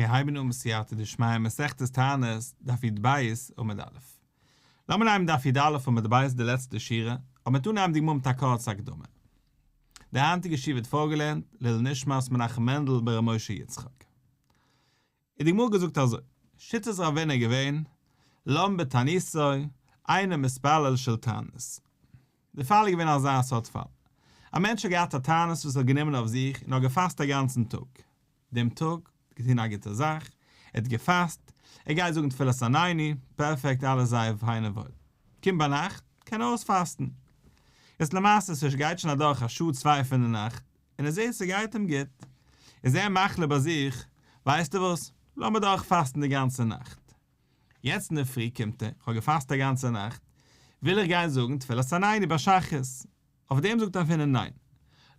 מיר הייבן אן בסייעתא דשמיא מסכת תענית, דף י"ב עמוד א'. לאמיר נעמען דף י"א עמוד ב' די לעצטע שורה, אבער מ'וועט אנהייבן די גמרא מיט א קורצע הקדמה. די היינטיגע שיעור ווערט פארגעלערנט לעילוי נשמת מנחם מענדל בן ר' משה יצחק. איז די גמרא געזאגט אזוי, שיטת רב הונא איז געווען, לן בתעניתו, אינו מתפלל של תענית. די פאל איז געווען אזא סארט פאל. א מענטש האט געהאט א תענית וואס ער האט גענומען אויף זיך און האט געפאסט א גאנצן טאג. דעם טאג, געטון א גוטע זאך, ער האט געפאסט, ער גייט זאגן תפילת עננו, פערפעקט אלעס זייער פיין און וואויל. קומט ביינאכט, קען ער אויספאסטן. יעצט למעשה ס'גייט שוין אדורך א שעה צוויי פון די נאכט, און ער זעט ס'גייט אים גוט, איז ער מחליט ביי זיך, ווייסטו וואס, לאמיר דורך פאסטן די גאנצע נאכט. יעצט אינדערפרי קומט ער, כ'האב געפאסט א גאנצע נאכט, וויל איך גיין זאגן תפילת עננו ביי שחרית. אויף דעם זאגט רב הונא ניין,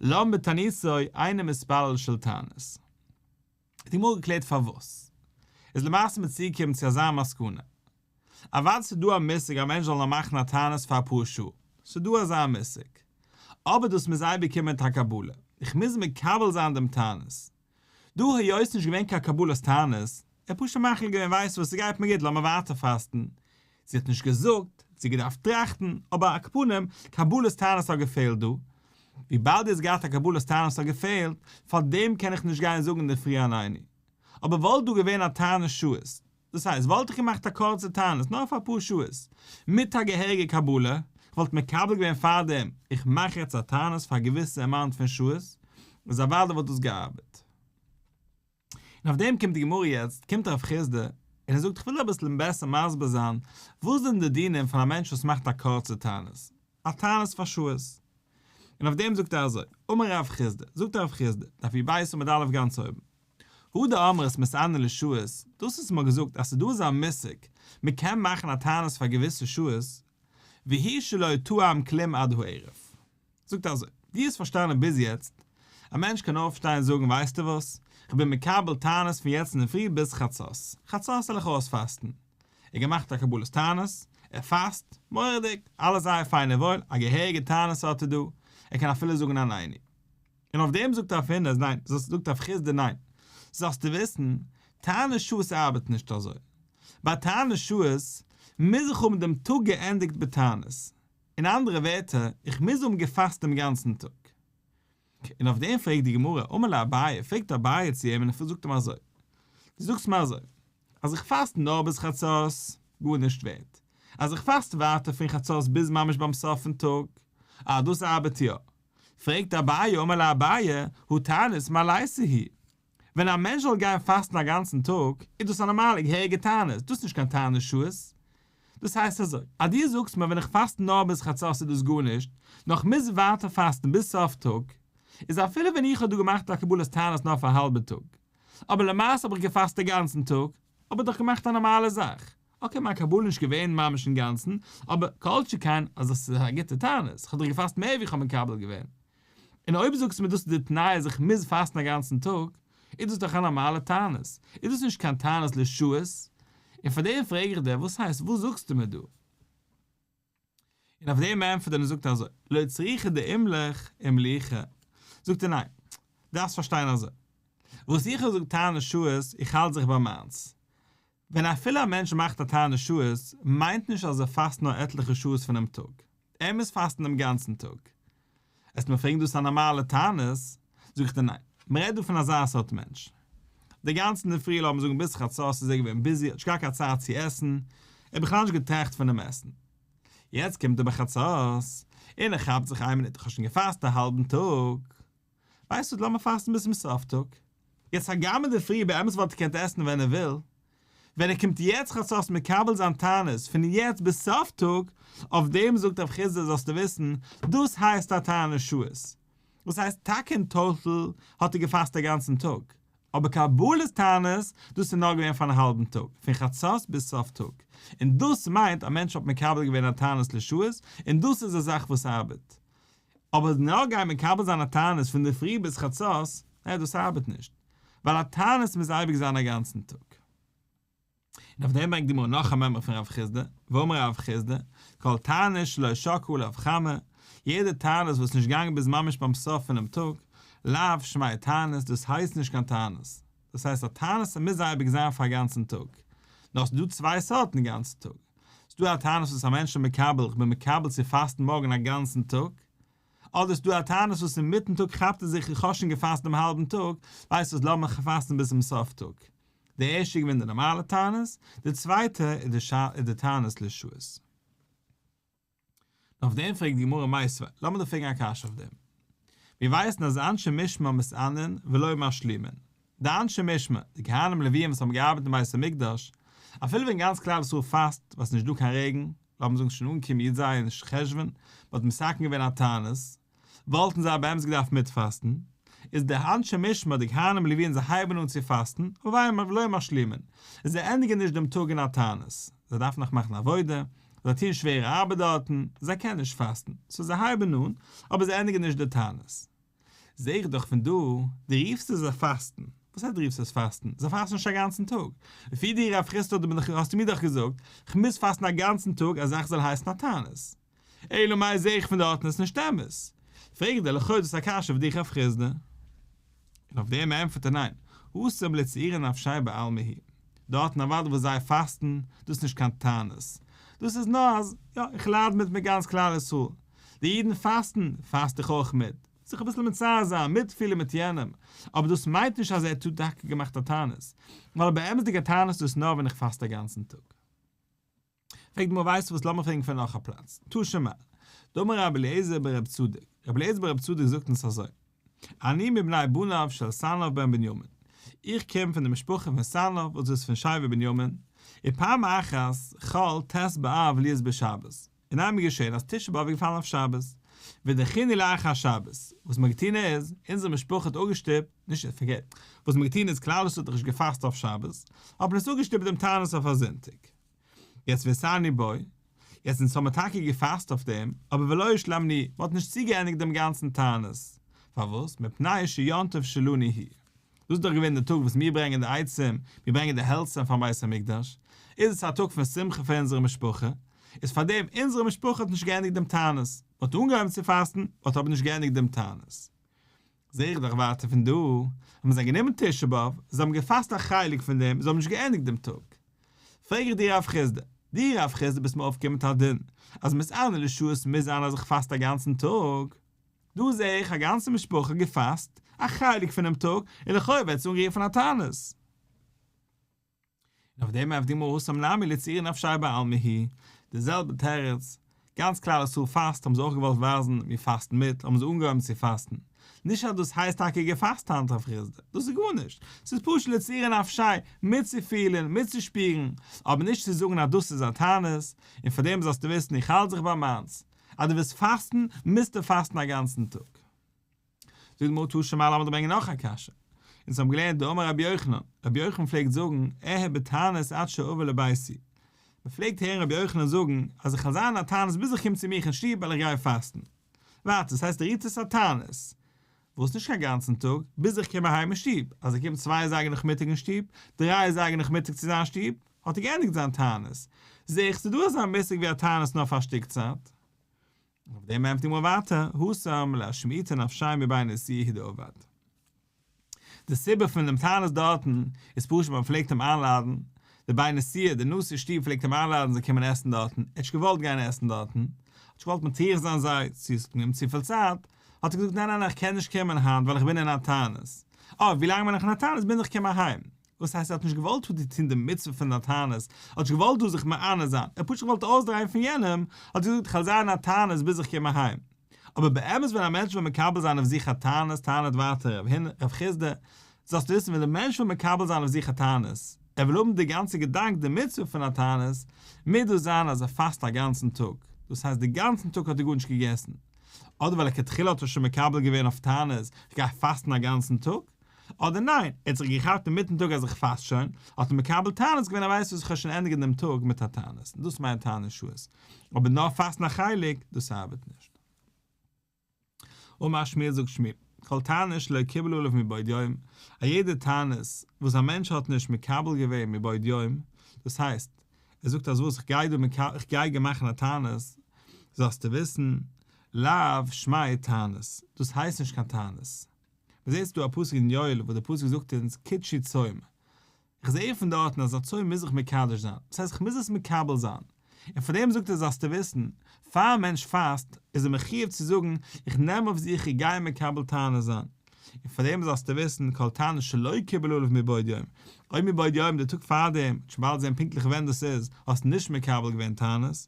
לן בתעניתו אינו מתפלל של תענית. האט די גמרא געקלערט פארוואס איז למעשה מען צוגעקומען צו אזא מסקנא. אוודאי ס'איז דא א מושג א מענטש זאל נאר מאכן א תענית פאר אפאר שעה, ס'איז דא אזא מושג. אבער דאס מוז אייביג קומען מיט א קבלה, איך מוז מקבל זיין דעם תענית. דא היות ס'נישט געווען קיין קבלת תענית, ער האט פשוט מחליט געווען ווייסט וואס ס'גייט מיר גוט לאמיר ווייטער פאסטן, זי האט נישט געזאגט, זי האט געדארפט טראכטן, אבער על כל פנים, קבלת תענית האט געפעלט דא, וויבאלד דו האסט געהאט א קבלת תענית האט געפעלט, פאר דעם קען איך נישט גיין זאגן אינדערפרי עננו. אבער וואלט דא געווען א תענית שעות, דאס הייסט וואלט איך געמאכט א קורצע תענית נאר פאר אפאר שעות, מיט א געהעריגע קבלה, איך וואלט מקבל געווען פארדעם, איך מאך יעצט א תענית פאר א געוויסע amount פון שעות, איז אוודאי וואלט דאס געארבעט. און אויף דעם קומט די גמרא יעצט, קומט רב חסדא און ער זאגט איך וויל אביסל בעסער מסביר זיין וואס זענען די דינים פון א מענטש וואס מאכט א קורצע תענית, א תענית פאר שעות. און אויף דעם זאגט ער אזוי, אמר רב חסדא, זאגט רב חסדא, דף י"ב עמוד א' גאנץ אויבן, הא דאמרת מתענין לשעות, דאס וואס מ'האט געזאגט אז ס'איז דא אזא מושג, מ'קען מאכן א תענית פאר געוויסע שעות, והוא שלא טעם כלום עד הערב. זאגט אזוי, דו האסט פארשטאנען ביז יעצט, א מענטש קען אויפשטיין און זאגן ווייסטו וואס, כ'בין מקבל תענית פון יעצט אינדערפרי ביז חצות, חצות וועל איך אויספאסטן. ער האט געמאכט א קבלת תענית, ער פאסט, מורא'דיג, אלעס זייער פיין און וואויל, א געהעריגע תענית האט ער דא, ער קען אפילו זאגן עננו. און אויף דעם זאגט רב הונא ניין, זאגט רב חסדא ניין, זאלסטו וויסן, תענית שעות ארבעט נישט אזוי. ביי תענית שעות מוז איך האבן דעם טאג געענדיגט בתענית. אין אנדערע ווערטער, איך מוז האבן געפאסט דעם גאנצן טאג. און אויף דעם פרעגט די גמרא, אמר ליה אביי, פרעגט אביי צו אים און ער זאגט אים אזוי, דו זאגסט מיר אזוי, אז איך פאסט נאר ביז חצות, גארנישט ווערט, אז איך פאסט ווייטער פון חצות ביז ממש ביים סוף פון טאג, אה, דאס ארבעט יא. פרעגט אביי, אמר ליה אביי, הא תענית מעלייתא היא. ווען א מענטש זאל גיין פאסטן א גאנצן טאג, איז דאס א נארמאלע געהעריגע תענית, דאס איז נישט קיין תענית שעות. דאס הייסט אזוי, אז דו זאגסט מיר ווען איך פאסט נאר ביז חצות איז דאס גארנישט, נאר איך מוז ווייטער פאסטן ביז סוף טאג, איז אפילו ווען איך האב דא געמאכט א קבלת תענית נאר פאר א האלבע טאג, אבער למעשה האב איך געפאסט די גאנצן טאג, האב איך דאך געמאכט א נארמאלע זאך. okay, מיין קבלה איז נישט געווען ממש אינגאנצן, אבער כל שכן אז עס איז א גוטע תענית, איך האב דאך געפאסט מער ווי איך האב מקבל געווען. און אויב זאגסטו מיר דאס איז די תנאי אז איך מוז פאסטן א גאנצן טאג, איז דאס דאך א נארמאלע תענית, איז דאס נישט קיין תענית לשעות? און פאר דעם פרעג איך דיר, וואס הייסט, וואס זאגסטו מיר דא? און אויף דעם ענטפערט ער און זאגט אזוי, לא צריכא דאימליך אימלוכי, זאגט ער ניין, דארפסט פארשטיין אזוי, וואס איך האב געזאגט תענית שעות, איך האלט זיך ביי מיינס, ווען אפילו א מענטש מאכט א תענית שעות, מיינט נישט אז ער פאסט נאר עטליכע שעות פונעם טאג, ער מוז פאסטן דעם גאנצן טאג. וועסט מיר פרעגן דאס איז א נארמאלע תענית? זאג איך דיר ניין, מען רעדט דא פון אזא סארט מענטש. די גאנצן אינדערפרי לאמיר זאגן ביז חצות איז ער געווען busy, האט נישט געהאט קיין צייט צו עסן, ער האט בכלל נישט געטראכט פונעם עסן. יעצט קומט ער ביי חצות, און ער כאפט זיך איין מינוט איך האב שוין געפאסט א האלבן טאג, ווייסט וואס לאמיר פאסטן ביז צום סוף טאג. יעצט הגם אינדערפרי באמת וואלט ער געקענט עסן ווען ער וויל, ווען ער קומט יעצט חצות מקבל זיין תענית פון יעצט ביז סוף טאג, אויף דעם זאגט רב חסדא זאלסטו וויסן, דאס הייסט א תענית שעות. דאס הייסט טאקע אין total האט ער געפאסט א גאנצן טאג, אבער קבלת תענית דאס איז נאר געווען פאר אן האלבן טאג, פון חצות ביז סוף טאג, און דאס מיינט א מענטש האט מקבל געווען א תענית לשעות, און דאס איז א זאך וואס ארבעט. אבער נאר גיין מקבל זיין א תענית פון די פרי ביז חצות, נע דאס ארבעט נישט, ווייל א תענית מוז אייביג זיין א גאנצן טאג. און אויף דעם ברענגט די גמרא נאך א מימרא פון רב חסדא, ואמר רב חסדא, כל תענית שלא שקעה עליו חמה, יעדע תענית וואס איז נישט געגאנגען ביז ממש ביים סוף פונעם טאג, לאו שמיה תענית, דאס הייסט נישט קיין תענית. דאס הייסט א תענית מוז אייביג זיין פאר א גאנצן טאג. נאר ס'איז דא צוויי סארטן גאנצן טאג. ס'איז דא א תענית וואס א מענטש איז מקבל, איך בין מקבל צו פאסטן מארגן א גאנצן טאג. אדער ס'איז דא א תענית וואס אינמיטן טאג כאפט ער זיך איך האב שוין געפאסט דעם האלבן טאג, ווייסט וואס לאמיך פאסטן ביז צום סוף טאג. די ערשטע איז געווען די נארמאלע תענית, די צווייטע איז די תענית לשעות. און אויף דעם פרעגט די גמרא מיתיבי, לאמיר דיר פרעגן א קשיא אויף דעם. מיר ווייסן אז אנשי משמר מתענין ולא משלימין. די אנשי משמר, די כהנים לוויים וואס האבן געארבעט אין בית המקדש, אפילו ווען גאנץ כלל ישראל פאסט ווייל ס'איז נישט דא קיין רעגן, לאמיר זאגן ס'איז שוין אנגעקומען י"ז חשוון, מ'האט מתקן געווען א תענית, וואלטן זיי באמת געדארפט מיטפאסטן, איז די אנשי משמר די כהנים לוויים זיי הייבן אן צו פאסטן, אבער ולא משלימין, זיי ענדיגן נישט דעם טאג אין א תענית, זיי דארפן נאך מאכן עבודה, זיי טוען שווערע ארבעט דארטן, זיי קענען נישט פאסטן, סאו זיי הייבן אן, אבער זיי ענדיגן נישט די תענית. זע איך דאך פון דא, דו רופסט עס זיי פאסטן, וואס הייסט דו רופסט עס פאסטן? זיי פאסטן נישט א גאנצן טאג. לפי דיר רב חסדא האסטו מיר דאך געזאגט, כ'מוז פאסטן א גאנצן טאג א זאך זאל הייסן א תענית. אלא מאי זעה איך פון דארטן איז נישט אמת. פרעגט ער לכאו' דאס א קשיא אויף דיך רב חסדא. און אויף דעם ענטפערט ער ניין, התם לצעורי נפשיה בעלמא הוא. דארטן אוודאי וואס זיי פאסטן, דאס איז נישט קיין תענית. דאס איז נאר אז, יא, איך לייד מיט מיט גאנץ כלל ישראל. די אידן פאסטן, פאסט איך אויך מיט. זיך אביסל מצער זיין, מיטפילן מיט יענעם. אבער דאס מיינט נישט אז ער האט טאקע געמאכט א תענית. ווייל א באמת'דיגע תענית איז דאס נאר ווען איך פאסט א גאנצן טאג. פרעגט די גמרא ווייסט וואס לאמיר פרעגן פון נאך א פלאץ, תא שמע, דאמר רבי אליעזר ברב צדוק, רבי אליעזר ברב צדוק זאגט אונז אזוי, אני מבני בניו של סנאף בן בנימין, איך קום פון די משפחה פון סנאף וואס איז פון שבט בנימין, ופעם אחת חל ט' באב להיות בשבת, און איינמאל איז געשען אז תשעה באב איז געפאלן אויף שבת, ודחינו לאחר השבת, וואס מ'האט געטון איז, אונזער משפחה האט אפגעשטופט, נישט פארקערט, וואס מ'האט געטון איז כלל ישראל האט דאך נישט געפאסט אויף שבת, האט מען עס אפגעשטופט דעם תענית אויף א זונטאג. יעצט והתענו בו, יעצט אונז האמיר טאקע געפאסט אויף דעם, אבער ולא השלמנו, מ'האט נישט צוגעענדיגט דעם גאנצן תענית. פארוואס? מפני שיום טוב שלנו הוא. דאס איז דאך געווען דער טאג וואס מיר ברענגען די עצים, מיר ברענגען די העלצער פארן בית המקדש, איז עס א טאג פון שמחה פאר אונזערע משפחה, איז פאר דעם אונזערע משפחה האט נישט געענדיגט דעם תענית, מ'האט אנגעהויבן צו פאסטן, מ'האט אבער נישט געענדיגט דעם תענית. זע איך דאך ווייטער פון דא, האבן זיי גענומען תשעה באב, זיי האבן געפאסט א חלק פון דעם, זיי האבן נישט געענדיגט דעם טאג. פרעג איך דיר רב חסדא, דו רב חסדא ביסט מיר אויפגעקומען מיט א דין, אז מתענה לשעות מוז זיין אז איך פאסט א גאנצן טאג. דא זע איך א גאנצע משפחה געפאסט א חלק פונעם טאג, און לכאו' ווערט עס אנגערופן א תענית. און אויף דעם ענטפערט די גמרא התם נמי לצעורי נפשיה בעלמא הוא, די זעלבע תירוץ, גאנץ כלל ישראל פאסט האבן זיי אויך געוואלט ווייזן מיר פאסטן מיט האבן זיי אנגעהויבן צו פאסטן, נישט אז דאס הייסט טאקע געפאסט היינט רב חסדא, דאס איז גארנישט, ס'איז פשוט לצעורי נפשיה, מיטצופילן, מיטצושפירן, אבער נישט צו זאגן אז דאס איז א תענית, און פאר דעם זאלסטו וויסן איך האלט זיך ביי מיינס, אז דו ווילסט פאסטן מוזטו פאסטן א גאנצן טאג. זאגט די גמרא תא שמע לאמיר דיר ברענגען נאך א קשיא. אונז האבן געלערנט דאמר רבי יוחנן, רבי יוחנן פלעגט זאגן, אהי בתענית עד שאבוא לביתי. מען פלעגט הערן רבי יוחנן זאגן אז איך וועל זיין אין א תענית ביז איך קום צו מיך אין שטוב ווייל איך גיי פאסטן. ווייטער, דאס הייסט ער רופט עס א תענית. וואס נישט קיין גאנצן טאג, ביז איך קום אהיים אין שטוב. אז ער קומט צוויי אזייגער נאכמיטאג אין שטוב, דריי אזייגער נאכמיטאג צו זיין שטוב, האט ער געענדיגט זיין תענית. זע איך ס'איז דא אזא מושג ווי א תענית נאר פאר א שטיק צייט. און אויף דעם ענטפערט די גמרא ווייטער, התם לאשמעוטי נפשיה מבי נשיאה הוא דעבד. די סיבה פון דעם תענית דארטן איז פשוט מען פלעגט אים איינלאדן, די בי נשיאה, די נשיא שטוב פלעגט אים איינלאדן זאל קומען עסן דארטן, ער האט נישט געוואלט גיין עסן דארטן, האט נישט געוואלט מטריח זיין זיי, צו עס האט גענומען צופיל צייט, האט ער געזאגט ניין ניין ניין איך קען נישט קומען היינט ווייל איך בין אין א תענית, אה ווי לאנג בין איך אין א תענית ביז איך קום אהיים, וואס הייסט ער האט נישט געוואלט דא טון די מצוה פון א תענית, ער האט נישט געוואלט דא זיך מענה זיין, ער האט פשוט געוואלט אויסדרייען פון יענעם, האט ער געזאגט איך וועל זיין אין א תענית ביז איך קום אהיים. אבער באמת ווען א מענטש וויל מקבל זיין אויף זיך א תענית טענה'ט ווייטער רב חסדא, זאלסטו וויסן ווען די מענטש וויל מקבל זיין אויף זיך א תענית, ער וויל האבן די גאנצע געדאנק די מצוה פון א תענית, מוז דאס זיין אז ער פאסט א גאנצן טאג, דאס הייסט די גאנצן טאג האט ער גארנישט געגעסן, אדער ווייל לכתחילה האט ער שוין מקבל געווען אויף תענית, איך גיי פאסטן א גאנצן טאג, אדער ניין, ער האט זיך געכאפט אינמיטן טאג אז איך פאסט שוין, האט ער מקבל תענית געווען ער ווייסט וואס איך וועל שוין ענדיגן דעם טאג מיט א תענית, דאס מיינט תענית שעות, אבער נאר פאסטן א חלק, דאס ארבעט נישט. אמר שמואל זאגט שמואל, כל תענית שלא קיבל עליו מבעוד יום, א יעדע תענית וואס א מענטש האט נישט מקבל געווען מבעוד יום, דאס הייסט, ער זאגט אז וואס איך גיי דא איך גיי גיין מאכן א תענית, זאלסטו וויסן, לאו שמיה תענית, דאס הייסט נישט קיין תענית. מ'זעט ס'דא א פסוק אין יואל וואס די פסוק זאגט אונז קדשו צום. איך זע פון דארטן אז א צום מוז איך מקדש זיין, דאס הייסט איך מוז עס מקבל זיין. און פאר דעם זאגט ער זאלסטו וויסן, פאר א מענטש פאסט איז ער מחיוב צו זאגן איך נעם אויף זיך איך גיי מקבל תענית זיין. און פאר דעם זאלסטו וויסן כל תענית שלא קיבל עליו מבעוד יום, אויב מבעוד יום די טאג פאר דעם, וועט שוין באלד זען פונקטליך ווען דאס איז, האסט נישט מקבל געווען תענית,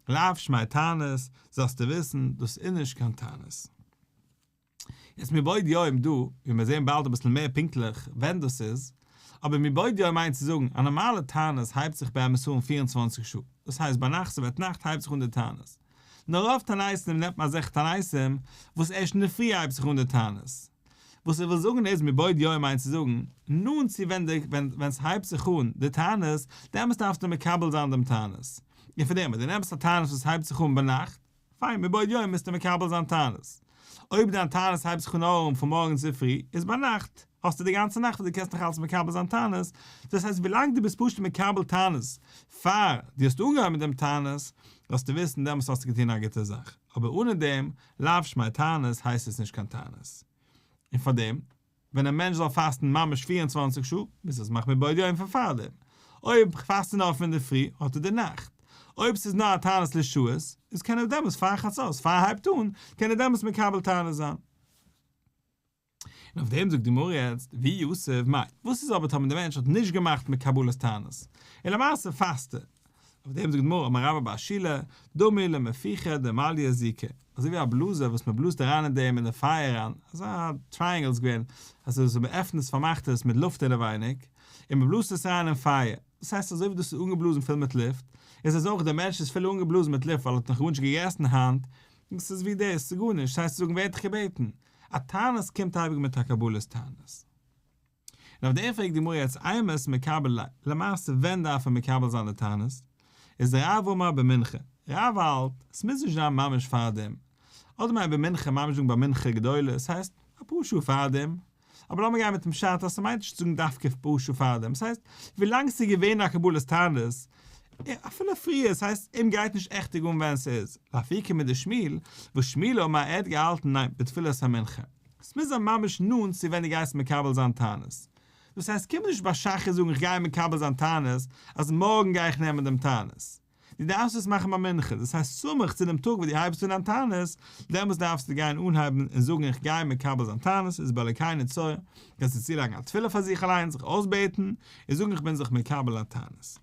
לאו שמיה תענית, זאלסטו וויסן דאס איז נישט קיין תענית. יעצט מבעוד יום דא, ווי מיר זעהן באלד אביסל מער פונקטליך ווען דאס איז, אבער מבעוד יום מיינט צו זאגן, א נארמאלע תענית הייבט זיך באמת אן 24 שעה, דאס הייסט ביינאכט ס'ווערט נאכט הייבט זיך אן די תענית. נאר רוב תעניתים נעמט מען אזעלכע תעניתים וואס ערשט אינדערפרי הייבט זיך אן די תענית. וואס ער וויל זאגן איז מבעוד יום מיינט צו זאגן, נאנט צו ווען די ווען ס'הייבט זיך אן די תענית, דעמאלס דארפסטו מקבל זיין דעם תענית. און פון דעם אז דו נעמסט א תענית וואס הייבט זיך אן ביינאכט, פיין, מבעוד יום מוזטו מקבל זיין תענית. אויב דיין תענית הייבט זיך אן אן פון מארגן צופרי, איז ביינאכט, האסטו די גאנצע נאכט וואס דו קענסט נאך אלץ מקבל זיין תענית, דאס הייסט ווילאנג דו ביסט פשוט מקבל תענית פאר דו האסט אנגעהויבן מיט דעם תענית, זאלסטו וויסן דעמאלס האסטו געטון א גוטע זאך, אבער אנע דעם, לאו שמיה תענית, הייסט עס נישט קיין תענית. און פארדעם. ווען א מענטש זאל פאסטן ממש 24 שעה, מוז ער עס מאכן מבעוד יום פון פארדעם. אויב פאסט ער נאר פון אינדערפרי, האט ער די נאכט. אויב ס'איז נאר א תענית לשעות, איז קען ער דעמאלס פאר חצות, פאר ער הייבט אן, קען ער דעמאלס מקבל תענית זיין. און אויף דעם זאגט די גמרא יעצט, ואי יתיב מאי, וואס איז אבער טאמער די מענטש האט נישט געמאכט מקבלת תענית, און למעשה פאסט ער, אויף דעם זאגט די גמרא אמר רבה בר שילא, דמי למפוחא דמליא זיקא, אזוי ווי א בלאזער וואס מען בלאזט אריין אין דעם אין די פייער אריין, אזא triangle איז געווען, אזוי ווי מען עפנט עס פארמאכט עס מיט לופט אינעווייניג, און מען בלאזט עס אריין אין פייער, דאס הייסט אזוי ווי דאס איז אנגעבלאזן פול מיט לופט, איז אזוי אויך דער מענטש איז פול אנגעבלאזן מיט לופט ווייל ער האט נאך גארנישט געגעסן היינט, דאס איז ווי דאס, ס'איז גארנישט, ס'הייסט צו זאגן ווער האט דיך געבעטן? א תענית קומט אייביג מיט א קבלת תענית. און אויף דעם פרעגט די גמרא יעצט אימת מקבל ליה, למעשה ווען דארף ער מקבל זיין די תענית? איז רב אמר במנחה, רב האלט עס מוז נישט זיין ממש פארדעם, אדער מיינט במנחה ממש זאגן ביי מנחה גדולה, עס הייסט אפאר שעה פארדעם, אבער לאמיר גיין מיטן פשט אז ס'מיינט נישט צו זאגן דווקא אפאר שעה פארדעם, עס הייסט ווילאנג ס'איז געווען א קבלת תענית, אפילו פריער, עס הייסט אים גייט נישט עכטיג אן ווען ס'איז, לאפוקי מדשמואל, וואס שמואל אמר ער האט געהאלטן ניין בתפילת המנחה. ס'מוז זיין ממש נאנט צו ווען דו גייסט מקבל זיין תענית. דאס הייסט קום נישט ביי שחרית זאגן איך גיי מקבל זיין תענית אז מארגן גיי איך נעמען דעם תענית. דו דארפסט עס מאכן ביי מנחה, דאס הייסט סמוך צו דעם טאג וואס דו הייבסט אן דיין תענית, דעמאלס דארפסטו גיין אנהייבן און זאגן איך גיי מקבל זיין תענית, איז באלוקי נצור, קענסטו צולייגן א תפילה פאר זיך אליין, זיך אויסבעטן, און זאגן איך בין זיך מקבל א תענית.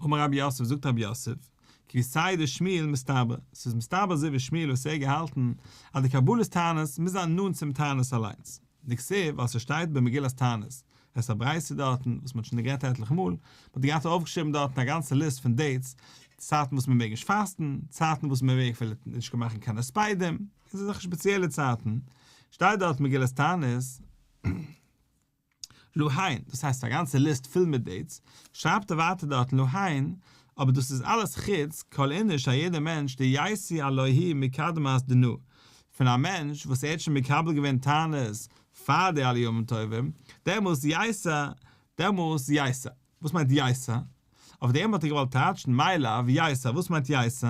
אמר רב יוסף, זאגט רב יוסף, כוותיה דשמואל מסתברא, ס'איז מסתבר אזוי ווי שמואל וואס ער האט געהאלטן אז די קבלת תענית מוז זיין נאנט צום תענית אליינס, דכתיב ווייל ס'שטייט במגילת תענית, עס איז א ברייתא דארטן וואס מ'האט שוין גערעדט עטליכע מאל, מ'האט געהאט אויפגעשריבן דארטן א גאנצע ליסט פון dates, צייטן וואס מ'מעג נישט פאסטן, צייטן וואס מ'מעג אפילו נישט מאכן קיין הספדים, און אזעלכע שפעציעלע צייטן, שטייט דארט מגילת תענית. להן, דאס הייסט א גאנצע ליסט פול מיט dates, שרייבט ער ווייטער דארטן להן, אבער דאס איז אלעס חוץ כל איניש א יעדער מענטש דייתי עלוהי מקדמת דנא, פון א מענטש וואס ער האט שוין מקבל געווען תענית פאר די אלע ימים טובים, דעמאלס ייתי, דעמאלס ייתי. וואס מיינט ייתי? אויף דעם האט ער געוואלט טייטשן מאי לאו ייתי, וואס מיינט ייתי?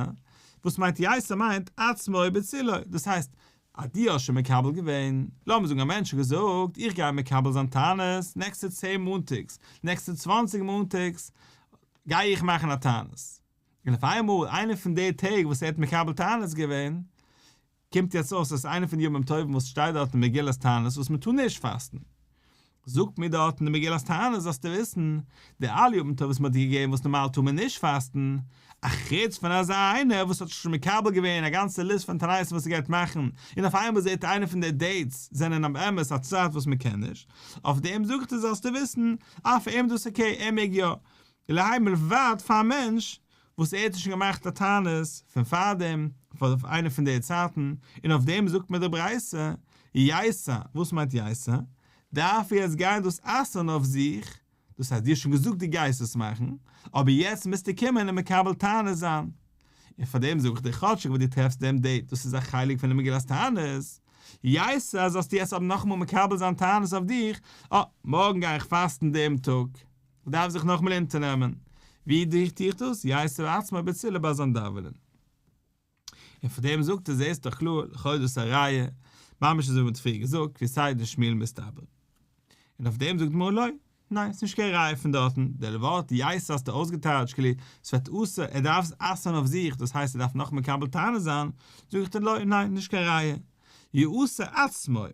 וואס מיינט ייתי מיינט עצמו בצילו, דאס הייסט אז דו האסט שוין מקבל געווען, לאמיר זאגן א מענטש האט געזאגט איך גיי מקבל זיין תענית נעקסטע צען מאנטאגס, נעקסטע 20 מאנטאגס גיי איך מאכן א תענית, און אויף איינמאל איינע פון די טעג וואס ער האט מקבל תענית געווען, קומט יעצט אויס אז איינע פון די ימים טובים וואס שטייט דארט אין מגילת תענית וואס מען טאר נישט פאסטן, זאגט מיר דארט אין די מגילת תענית זאלסטו וויסן, די אלע ימים טובים וואס מען האט דיר געגעבן וואס נארמאל טאר מען נישט פאסטן, א חוץ פון אזא איינער וואס האט שוין מקבל געווען א גאנצע ליסט פון תעניתים וואס ער גייט מאכן, און אויף איינמאל זעט ער איינע פון די dates זענען באמת א צייט וואס מען קען נישט, אויף דעם זאגט ער זאלסטו וויסן, אה פאר אים איז דאס okay ער מעג יא, להן מלבד פאר א מענטש וואס ער האט שוין געמאכט א תענית פון פארדעם, פאר איינע פון די צייטן, און אויף דעם זאגט מיר די ברייתא, ייתי, וואס מיינט ייתי? דארף ער יעצט גיין דאס אסר'ן אויף זיך, דאס הייסט דו האסט שוין געזאגט דו גייסט עס מאכן, אבער יעצט מוזטו קומען און מקבל תענית זיין. און פאר דעם זאג איך דיר כאטשיג וואס דו טרעפסט דעם date, דאס איז א חלק פון די מגילת תענית, ייתי זאלסטו יעצט אבער נאכאמאל מקבל זיין תענית אויף דיך, אה, מארגן גיי איך פאסטן דעם טאג. דארף זיך נאכאמאל אונטערנעמען. ווי טוט איך דאס? ייתי עצמו בצילו ביי זיין דאווענען. און פאר דעם זאגט ער זעסט דאך קלאר, לכאו' דאס א ראיה. ממש אזוי ווי מ'האט פריער געזאגט, כסדר שמואל מסתבר. און אויף דעם זאגט די גמרא לא, ניין, ס'נישט קיין ראיה פון דארטן, דער ווארט ייסר האסטו אויסגעטייטשט כאילו ס'ווערט אסור, ער דארף עס אסר'ן אויף זיך, דאס הייסט ער דארף נאך מקבל תענית זיין, זאג איך דיר לא, ניין, נישט קיין ראיה. יאסר עצמו.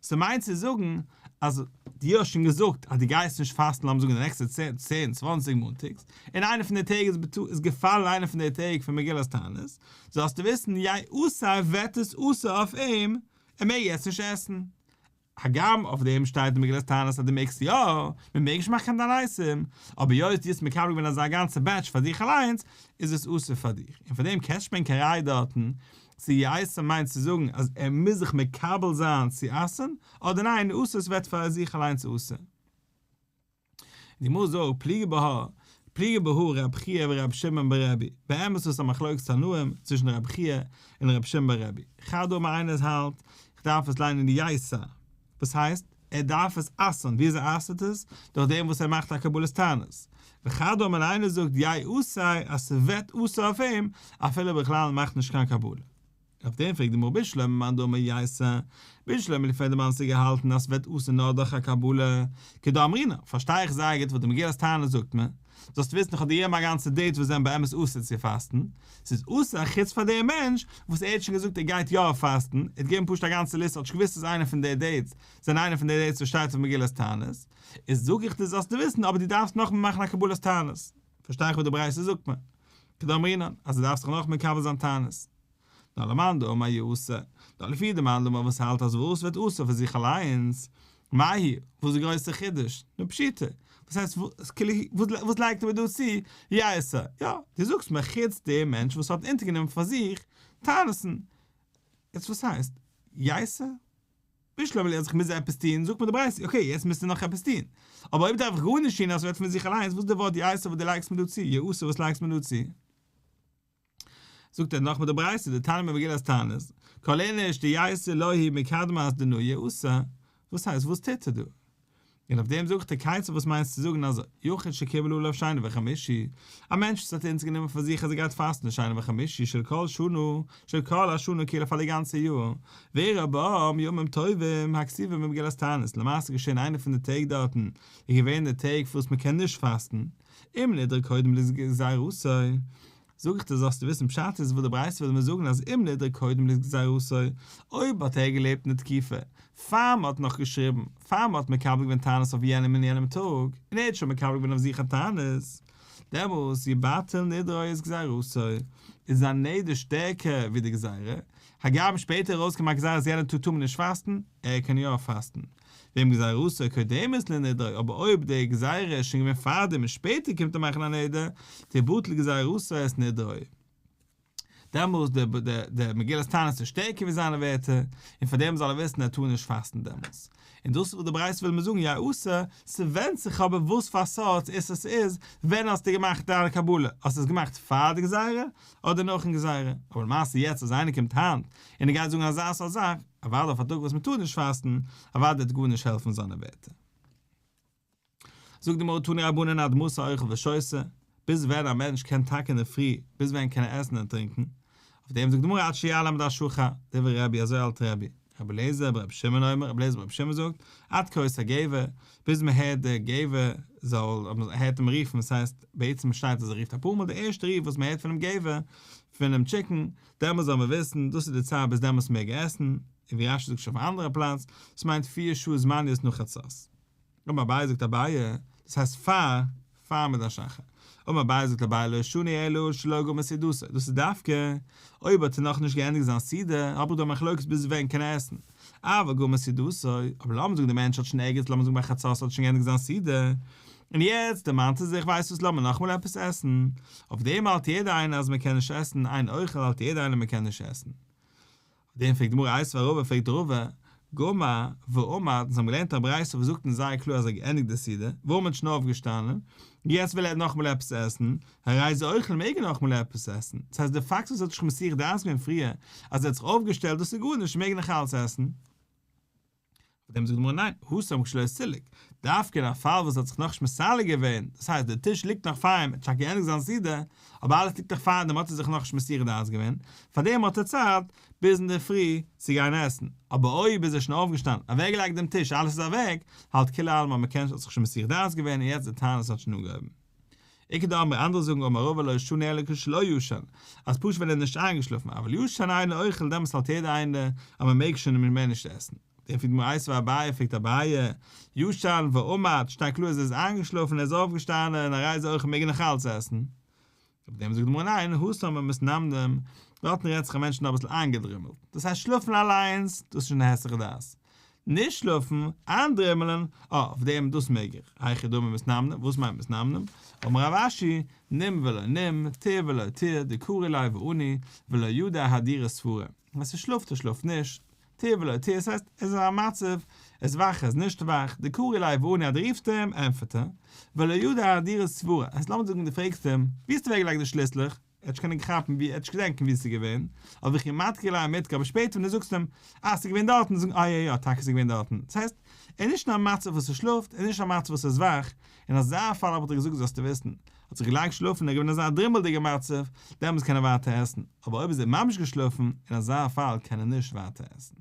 ס'מיינט צו זאגן אז דו האסט שוין געזאגט אז דו גייסט נישט פאסטן לאמיר זאגן די נעקסטע צען צוואנציג מאנטאגס, און איינע פון די טעג איז געפאלן איינע פון די טעג פון מגילת תענית, זאלסטו וויסן יאסר ווערט עס אסור אויף אים, ער מעג יעצט נישט עסן. הגם אויף דעם שטייט אין מגילת תענית אז דו מעגסט יא, מען מעג נישט מאכן קיין תעניתים, אבער היות דו האסט מקבל געווען אזא גאנצע batch פאר דיך אליינס, איז עס אסור פאר דיך, און פאר דעם קענסט נישט ברענגען קיין ראי' דארטן, צו ייסר מיינט צו זאגן אז ער מוז זיך מקבל זיין צו אסר'ן, אדער ניין, אסור עס ווערט פאר זיך אליינס אסור. די גמרא זאגט פליגי בה, פליגי בהא רב חייא ורב שמעון ברבי, באמת איז עס א מחלוקת תנאים צווישן רב חייא און רב שמעון ברבי, חד אמר איינער האלט איך דארף עס ליינען ייסר, וואס הייסט? ער דארף עס אסר'ן, ווי אזוי אסר'ט עס? דורך דעם וואס ער מאכט א קבלת תענית, וחד אמר איינער זאגט יאסר אז ס'ווערט אסור אויף אים אפילו בכלל מאכט נישט קיין קבלה. אויף דעם פרעגט די גמרא בשלמא מאן דאמר ייסר, בשלמא לפי די מאן ס'איז געהאלטן אז ס'ווערט אסור נאר דורך א קבלה, כדאמרינן, פארשטיי איך זייער גוט וואס די מגילת תענית זאגט מיר, זאלסט וויסן איך האב דיר געגעבן א גאנצע date וואס זענען באמת אסור צו פאסטן, ס'איז אסור חוץ פאר דעם מענטש וואס ער האט שוין געזאגט ער גייט יא פאסטן, ער האט געגעבן פשוט א גאנצע list ער האט שוין געוואוסט אז איינע פון די dates זענען איינע פון די dates וואס שטייט אויף מגילת תענית, איז זאג איך דיר זאלסטו וויסן אבער דו דארפסט נאכאמאל מאכן א קבלת תענית, פארשטיי איך וואס די ברייתא זאגט מיר, כדאמרינן, אז דו דארפסט זיך נאך מקבל זיין תענית. נאר למאן דאמר יאסר, נאר לפי די מאן דאמר וואס האלט אז וואס ווערט אסור פון זיך אליינס, מאי היא, וואס איז די גרויסע חידוש? נו פשיטא, וואס הייסט כאילו וואס לייגט ער מיר דא צו יאסר? יא, דו זאגסט מיר חוץ דעם מענטש וואס האט אונטערגענומען פאר זיך תענית'ן, יעצט וואס הייסט יאסר? בשלמא אז איך מוז עפעס טון, זאגט מיר די ברייתא, okay יעצט מוזטו נאך עפעס טון, אבער אויב דארף איך גארנישט טון אז ס'ווערט פון זיך אליינס, וואס איז די ווארט יאסר וואס דו לייגסט מיר דא צו, יאסר וואס לייגסט מיר דא צו? זאגט ער נאך מיט די ברייתא דתניא במגילת תענית, כל איניש דייתי להו מקדמת דנא יאסר, וואס הייסט וואס טוט ער דא? און אויף דעם זאגט ער כיצד וואס מיינסטו צו זאגן אז יחיד שקיבל עליו שני וחמישי, א מענטש וואס האט אונטערגענומען פאר זיך אז ער גייט פאסטן שני וחמישי של כל שנה, של כל השנה כולה פאר די גאנצע יאר, ואירע בם ימים טובים הכתובים במגילת תענית, למעשה געשען איינע פון די טעג דארטן איז געווען די טעג וואס מען קען נישט פאסטן, אם נדרה קודם לגזירתו, זאג איך דיר זאלסטו וויסן פשט איז וואס די ברייתא וויל מיר זאגן אז אם נדרה קודם לגזירתו, אויב האט ער געלעבט אין די תקופה פאר מען האט נאך געשריבן, פאר מען האט מקבל געווען תענית אויף יענעם אין יענעם טאג, און ער האט שוין מקבל געווען אויף זיך א תענית, דעמאלס יבטל נדרו את גזירתו, איז זיין נדר שטערקער ווי די גזירה, הגם שפעטער ארויסגעקומען א גזירה אז יענעם טאג טאר מען נישט פאסטן, ער קען יא פאסטן. ואם גזירתו קודמת לנדרו, אבער אויב די גזירה איז שוין געווען פארדעם און שפעטער קומט ער מאכן א נדר, תבטל גזירתו את נדרו. דעמאלס די די מגילת תענית איז שטערקער ווי זיינע ווערטער, און פאר דעם זאל ער וויסן ער טאר נישט פאסטן דעמאלס. און דאס איז וואס די ברייתא וויל מיר זאגן יאסר, ס'ווענדט זיך אבער וואס פאר סארט איסור ס'איז, ווען האסטו געמאכט דיין קבלה, האסטו עס געמאכט פאר די גזירה אדער נאכן גזירה, אבער למעשה יעצט אז איינער קומט היינט און ער גייט זאגן אזא סארט זאך, אוודאי אויף א טאג וואס מ'טאר נישט פאסטן, אוודאי וועט גארנישט העלפן זיינע ווערטער. זאגט די גמרא תנו רבנן עד מתי אוכל ושותה, ביז ווען א מענטש קען טאקע אינדערפרי, ביז ווען קען ער עסן און טרינקען? אויף דעם זאגט די גמרא עד שיעלה עמוד השחר, דברי רבי אזוי האלט רבי, רבי אליעזר ברבי שמעון אומר, רבי אליעזר ברבי שמעון זאגט, עד קרות הגבר, ביז מען הערט דער גבר זאל, מען הערט אים רופן, עס הייסט, בעצם שטייט אז ער רופט אפאר מאל, די ערשטע רוף וואס מען הערט פונעם גבר, פונעם chicken, דעמאלס זאל מען וויסן, דאס איז די צייט ביז דעמאלס מעג ער עסן, און ווי רש"י זאגט שוין אויף א אנדערע פלאץ, עס מיינט פיר שעה זמניות נאך חצות. אמר אביי זאגט אביי, דאס הייסט פאר פאר עמוד השחר. אמר אביי זאגט אביי לא שנו אלא שלא גמר סעודתו, דאס איז דווקא אויב האט ער נאכנישט געענדיגט זיין סעודה, האב איך דא א מחלוקת ביז ווען קען ער עסן, אבל גמר סעודתו, אבער לאמיר זאגן די מענטש האט שוין ערגעץ לאמיר זאגן ביי חצות האט שוין געענדיגט זיין סעודה, און יעצט דערמאנט ער זיך ווייסט וואס לאמיר נאכאמאל עפעס עסן, אויף דעם האלט יעדער איינער אז מען קען נישט עסן, אין אוכל האלט יעדער איינער מען קען נישט עסן. אויף דעם פרעגט די גמרא איתיביה רבא פרעגט רבא, גמר ועמד, אונז האבן געלערנט א ברייתא וואס זאגט אונז זייער קלאר אז ער האט געענדיגט די סעודה, ועמד שוין אויפגעשטאנען, יעצט וויל ער נאכאמאל עפעס עסן, הרי זה אוכל מעג ער נאכאמאל עפעס עסן, דאס הייסט די פאקט וואס ער האט זיך מסיח דעת געווען פריער אז ער האט זיך אויפגעשטעלט דאס איז גארנישט מעג נאך אלץ עסן. אויף דעם זאגט די גמרא ניין, התם כשלא סילק, דווקא אין א פאל וואס האט זיך נאכנישט מסלק געווען, דאס הייסט דער טיש ליגט נאך פאר אים, ער האט שוין געענדיגט זיין סעודה, אבער אלעס ליגט נאך פאר דעם האט ער זיך נאכנישט מסיח דעת געווען, פאר דעם האט ער צייט ביז אינדערפרי צו גיין עסן, אבער אויב איז ער שוין אויפגעשטאנען, אוועקגעלייגט דעם טיש, אלעס איז אוועק, האלט כולי עלמא אז מען קען נישט האט זיך שוין מסיח דעת געווען און יעצט די תענית האט שוין אנגעהויבן. איכא דאמרי אנדערע זאגן אמר רבא לא שנו אלא כשלא ישן, אז פשוט ווען ער איז נישט איינגעשלאפן, אבל ישן אינו אוכל דעמאלטס האלט יעדער איינער אז מען מעג שוין מער נישט עסן. דעם פרעגט די גמרא איתיביה אביי פרעגט אביי, ישן ועמד, שטייט קלאר אז ער איז איינגעשלאפן און ער איז אויפגעשטאנען הרי זה אוכל מעג ער נאך אלץ עסן. אויף דעם זאגט די גמרא ניין, התם במתנמנם, דארטן רעדט זיך א מענטש נאר אביסל איינגעדרימלט, דאס הייסט שלאפן אליינס, דאס איז שוין א היסח הדעת. נישט שלאפן, איינדרימלען, אה, אויף דעם דאס מעג איך. היכי דמי מתנמנם, וואס מיינט מתנמנם? אמר רב אשי, נים ולא נים, תיר ולא תיר, דקרי ליה ועני, ולא ידע אהדורי סברה. ווען ס'שלאפט ער שלאפט נישט, תיר ולא תיר, עס הייסט ער איז אין א מצב, ער איז וואך ער איז נישט וואך, דקרי ליה ועני אז דו רופסט אים, ענטפערט ער, ולא ידע אהדורי סברה, הייסט לאמיר זאגן דו פרעגסט אים, ווי האסטו אוועק געלייגט די שליסלעך, ער וועט נישט קענען כאפן ווי, ער וועט נישט געדענקען ווי עס איז געווען, אבער וכי מדכר ליה מידכר, אבער שפעטער ווען דו זאגסט אים, אה עס איז געווען דארטן, זאגן אה יא יא טאקע עס איז געווען דארטן, דאס הייסט, ער איז נישט אין א מצב וואס ער שלאפט, ער איז נישט אין א מצב וואס ער איז וואך, אין אזא פאל האב איך דיר געזאגט זאלסטו וויסן, האט זיך געלייגט שלאפן און ער איז געווען אין אזא דרימלדיגע מצב, דעמאלטס קען ער ווייטער עסן, אבער אויב איז ער ממש געשלאפן, אין אזא פאל קען ער נישט ווייטער עסן.